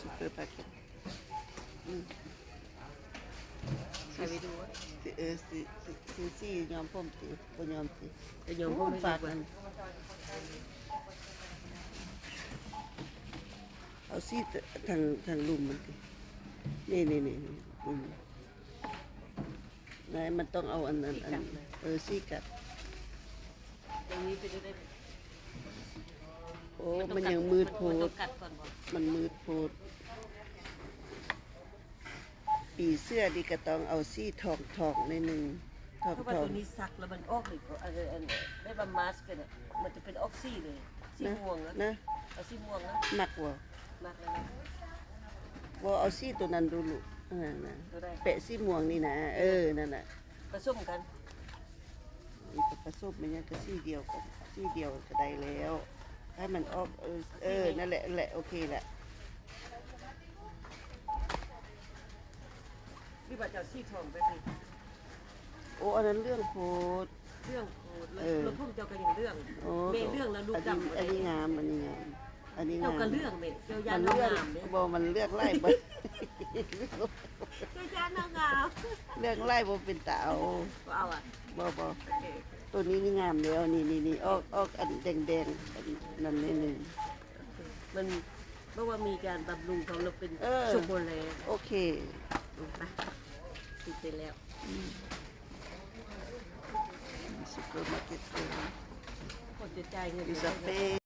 ຊຸບເປີມາເກັດ ອືມ ໃສ່ໄວ້ດູ ຊິ ເອີ ຊິ ຊິ ຊິ ຊິຍອມຜົມຕິ ບໍ່ຍອມຕິ ໄປຍອມ ໂອ້ ຜົມໃຫ້ ປາກ ເອົາສີທາງ ທາງລຸ່ມມັນຕິ ນີ້ໆ ອືມ ນາຍ ມັນຕ້ອງເອົາອັນນັ້ນ ອັນ ສີກັດ ເອີ ສີກັດ ໂອ້ ມັນຍັງມືດໂພດ ມັນຍັງມືດໂພດ ປີເສືອນີ້ກໍຕ້ອງເອົາສີທອງໆ ໜ້ອຍໜຶ່ງ ທອງໆ ເພາະວ່າໂຕນີ້ສັກແລ້ວມັນອອກເລີຍ ເອີ ອັນ ແບບວ່າມາສກະນະ ມັນຈະເປັນອອກສີເລີຍ ສີມ່ວງນະ ເອົາສີມ່ວງນະ ມັກບໍ່? ມັກແລ້ວນະ ບໍ່ ເອົາສີໂຕນັ້ນດູລູກ ເອີ ນັ້ນນະ ໂຕໃດ? ແປະສີມ່ວງນີ້ນະ ເອີ ນັ້ນນະ ປະສົມກັນ ມັນກໍປະສົມແມ່ນຫຍັງ ກໍສີດຽວກັນ ສີດຽວກໍໄດ້ແລ້ວ ໃຫ້ມັນອອກ ເອີ ເອີ ນັ້ນແຫຼະ ນັ້ນແຫຼະ ໂອເຄລະ ຫຼືວ່າຈະເອົາສີທອງແບບນີ້? ໂອ້ ອັນນັ້ນເຫຼືອງໂພດ ເຫຼືອງໂພດ ແລ້ວ ເອີ ແລ້ວຜົມເຈົ້າກໍຍັງເຫຼືອງ ໂອ້ ແມ່ເຫຼືອງແລ້ວລູກດຳ ອັນນີ້ງາມ ອັນນີ້ງາມ ອັນນີ້ງາມ ເຈົ້າກໍເລືອກແມ່ ເຈົ້າຢ້ານເຮົາງາມເດ້ ບໍ່ ມັນເລືອກຫຼາຍບໍ່ ເຈົ້າຢ້ານເຮົາງາມ ເລືອກຫຼາຍບໍ່ເປັນຕາເອົາ ບໍ່ເອົາອະ ບໍ່ ບໍ່ ໂອເຄ ໂຕນີ້ນີ້ງາມແລ້ວ ນີ້ໆ ອອກ ອອກອັນແດງໆ ອັນນັ້ນໜ້ອຍໜຶ່ງ ມັນ ເພາະວ່າມີການບຳລຸງຂອງລາວເປັນ ເອີ ໂຊໂກແລັດ ໂອເຄ ໄປ ຕິດໄປແລ້ວ ອືມ ຊຸບເປີມາເກັດເອີ ຄົນຈະຈ່າຍເງິນ ຢູ່ສະເປ